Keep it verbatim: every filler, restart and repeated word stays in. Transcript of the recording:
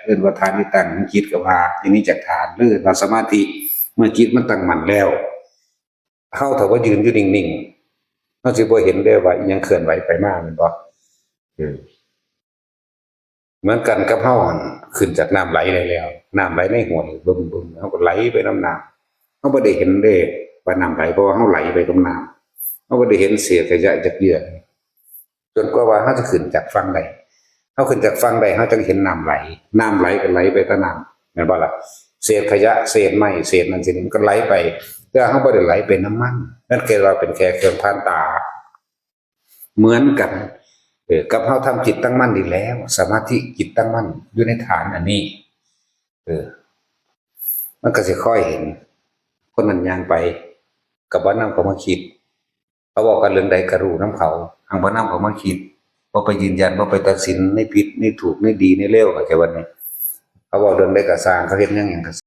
อิ้นว่าฐานที่ตั้งของจิต ก็ว่าอยู่ในจักฐาน หรือว่าสมาธิ เมื่อจิตมันตั้งมั่นแล้ว เฮาถ้าว่ายืนอยู่นิ่งๆ เฮาสิบ่เห็นได้ว่าอิหยังเคลื่อนไหวไปมา แม่นบ่ อืม เหมือนกันกับเฮาหั่น ขึ้นจากน้ำไหลได้แล้ว น้ำไหลในห้วย บึมๆ เฮาก็ไหลไปนำน้ำ เฮาบ่ได้เห็นเด้ว่าน้ำไหล เพราะว่าเฮาไหลไปกับน้ำ เฮาบ่ได้เห็นเศษขยะจักเยื่อ จนกว่าว่าเฮาจะขึ้นจากฝั่งได้ เฮาขึ้นจากฝั่งได้ เฮาจั่งเห็นน้ำไหล น้ำไหลก็ไหลไปตามน้ำ แม่นบ่ล่ะ เศษขยะ เศษไม้ เศษนั่นเศษนี่ มันก็ไหลไป แต่เฮาบ่ได้ไหลไปนำมัน นั่นคือว่าเป็นแค่เครื่องผ่านตา เหมือนกัน เออ กับเฮาทำจิตตั้งมั่นดีแล้ว สมาธิจิตตั้งมั่นอยู่ในฐานอันนี้ เออ มันก็สิค่อยเห็น คนนั้นย่างไป ก็บ่นำเขามาคิด เขาเว้ากันเรื่องใดก็รู้นำเขา หั้นบ่นำเขามาคิด บ่ไปยืนยัน บ่ไปตัดสินในผิด ในถูก ในดี ในเลว เข้าใจบ่นี่ เขาเว้าเรื่องใดก็ซ่าง เขาเฮ็ดหยังหยังก็